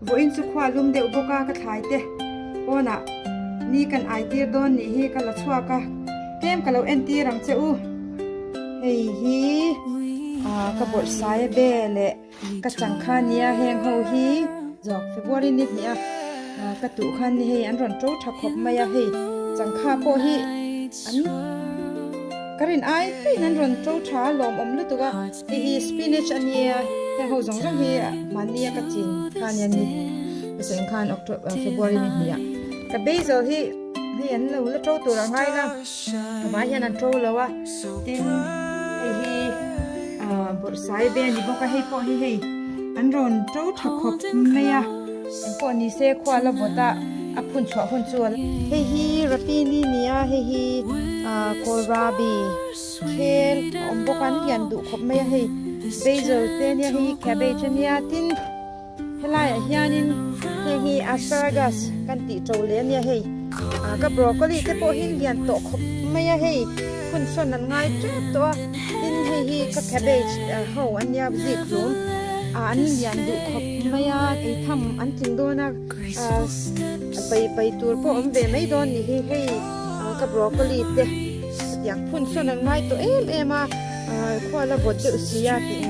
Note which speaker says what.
Speaker 1: Vawiin chu khua lum deuh bawk a ka thlai te pawnah ni kan ai tir dawn nih hi ka la chhuak a tlem ka lo entir ang che u. Hei hi ah ka bawrhsai a be leh ka changkha nia heng ho hi zawk February ni hnih a ah ka tuh khan ni hei an rawn to tha khawp mai a hei changkha pawh hi an ka rin ai peihin an rawn to tha a lawmawm lutuk a hei hi spinach a nia heng ho zawng zawng hi mahni a ka chin kha nia ni ka sawi ang khan October February ni hnih ah ka basil hi hei an lo la to tur a ngai la amah hian an to lo a tin hei hi ah bawrhsai ve a ni bawk a hei pawh hi hei an rawn to tha khawp mai a engpawh ni se khua la vawt a a phun chhuah hun chu hei hi rapini ni a hei hi ah kawlrabi khel a awm bawk a an lian duh khawp mai a hei basil te ania hei hi cabbage ania tin Helaiah hianin hei hi asparagus kan tih to leh ania hei ah ka broccoli te pawh hi lian tawh khawp mai a hei hun sawn an ngai tep tawh a tin hei hi ka cabbage ho ania zik hlum ah an lian duh khawp mai a eitham an tling dawn a ah pai pai tur pawh awm ve mai dawn ni hi hei ah ka broccoli te tiang phun sawn an ngai tawh em em a ah khua la vawt deuh si a tih.